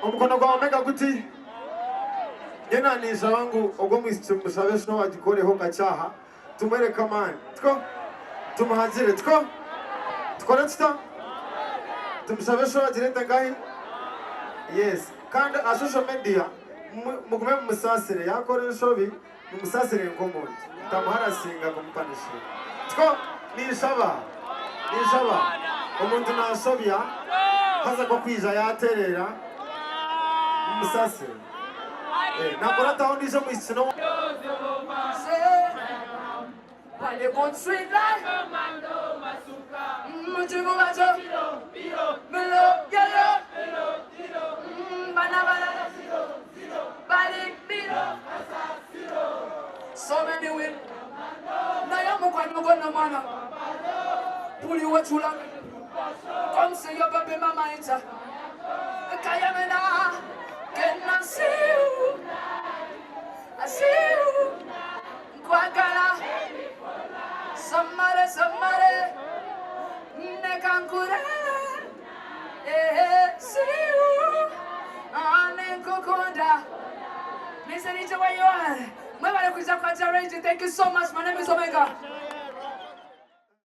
Omukono gwa Omega guti. Nyowe naninshaba ngu ogwo omwishiki mumushabe show agikoreho kakye aha tumwereke amaani. Tiko? Tumuhagire. Tiko? Tukore tuta? Tumushabe show agirete nkahi? Yes. Kandi aha social media mugume mumusaasire. Yakora enshobi mumusaasire nk'omuntu. Mutamuharasinga kumupanishinga. Tiko? Ninshaba. Ninshaba. Omuntu nashobya haza ku akwija yatereera mumusaasire. Nakurataho ondiijo omwishiki n'owa. Nkwagala Somebody, somebody Neka nkure Eh, see you Ah, Ninkukunda Mr. DJ, where you are? Mwebale kuja kwa Jareji. Thank you so much. My name is Omega.